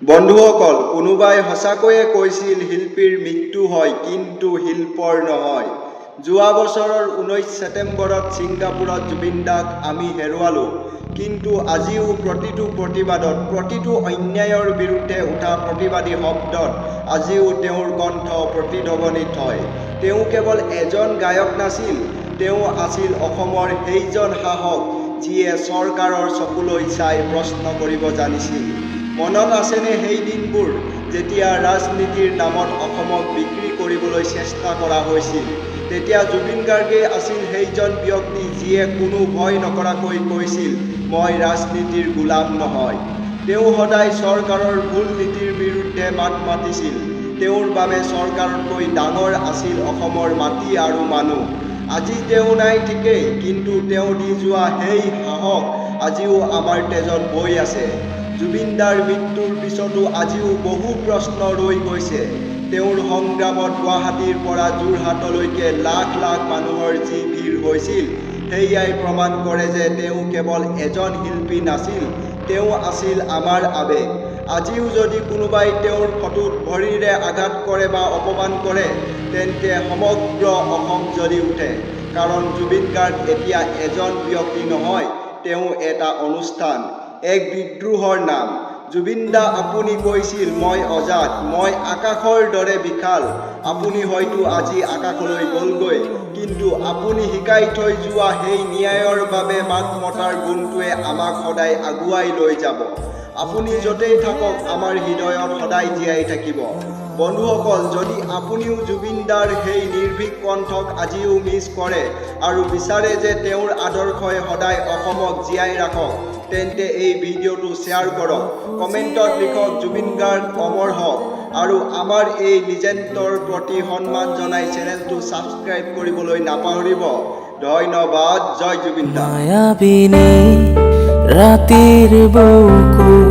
বন্ধুসকল, কোনোবাই সঁচাকৈয়ে কৈছিল, শিল্পীৰ মৃত্যু হয়, কিন্তু শিল্পৰ নহয়। যোৱা বছৰৰ 19 ছেপ্টেম্বৰত ছিংগাপুৰত জুবিন দাক আমি হেৰুৱালোঁ। কিন্তু আজিও প্ৰতিটো প্ৰতিবাদত, প্ৰতিটো অন্যায়ৰ বিৰুদ্ধে উঠা প্ৰতিবাদী শব্দত আজিও তেওঁৰ কণ্ঠ প্ৰতিধ্বনিত হয়। তেওঁ কেৱল এজন গায়ক নাছিল, তেওঁ আছিল অসমৰ সেইজন সাহস, যিয়ে চৰকাৰৰ চকুলৈ চাই প্ৰশ্ন কৰিব জানিছিল। মনত আছেনে সেই দিনবোৰ, যেতিয়া ৰাজনীতিৰ নামত অসমক বিক্ৰী কৰিবলৈ চেষ্টা কৰা হৈছিল? তেতিয়া জুবিন গাৰ্গেই আছিল সেইজন ব্যক্তি, যিয়ে কোনো ভয় নকৰাকৈ কৈছিল, "মই ৰাজনীতিৰ গোলাম নহয়।" তেওঁ সদায় চৰকাৰৰ ভুল নীতিৰ বিৰুদ্ধে মাত মাতিছিল। তেওঁৰ বাবে চৰকাৰতকৈ ডাঙৰ আছিল অসমৰ মাটি আৰু মানুহ। আজি তেওঁ নাই ঠিকেই, কিন্তু তেওঁ দি যোৱা সেই সাহস আজিও আমাৰ তেজত বৈ আছে। জুবিনদাৰ মৃত্যুৰ পিছতো আজিও বহু প্ৰশ্ন ৰৈ গৈছে। তেওঁৰ সংগ্ৰামত গুৱাহাটীৰ পৰা যোৰহাটলৈকে লাখ লাখ মানুহৰ যি ভিৰ হৈছিল, সেয়াই প্ৰমাণ কৰে যে তেওঁ কেৱল এজন শিল্পী নাছিল, তেওঁ আছিল আমাৰ আৱেগ। আজিও যদি কোনোবাই তেওঁৰ ফটোত ভৰিৰে আঘাত কৰে বা অপমান কৰে, তেন্তে সমগ্ৰ অসম জ্বলি উঠে। কাৰণ জুবিন গাৰ্গ এতিয়া এজন ব্যক্তি নহয়, তেওঁ এটা অনুষ্ঠান, এক বিদ্ৰোহৰ নাম। জুবিন দা, আপুনি কৈছিল, "মই অজাত, মই আকাশৰ দৰে বিশাল।" আপুনি হয়তো আজি আকাশলৈ গ'লগৈ, কিন্তু আপুনি শিকাই থৈ যোৱা সেই ন্যায়ৰ বাবে মাত মতাৰ গুণটোৱে আমাক সদায় আগুৱাই লৈ যাব। আপুনি য'তেই থাকক, আমাৰ হৃদয়ত সদায় জীয়াই থাকিব। বন্ধুসকল, যদি আপুনিও জুবিন দাৰ সেই নিৰ্ভীক কণ্ঠক আজিও মিছ কৰে আৰু বিচাৰে যে তেওঁৰ আদৰ্শই সদায় অসমক জীয়াই ৰাখক, তেন্তে এই ভিডিঅ'টো শ্বেয়াৰ কৰক, কমেণ্টত লিখক "জুবিন গাৰ্গ অমৰ হওক" আৰু আমাৰ এই লিজেণ্ডৰ প্ৰতি সন্মান জনাই চেনেলটো ছাবস্ক্ৰাইব কৰিবলৈ নাপাহৰিব। ধন্যবাদ। জয় জুবিন দা। মায়াবিনী ৰাতিৰ বুকুত।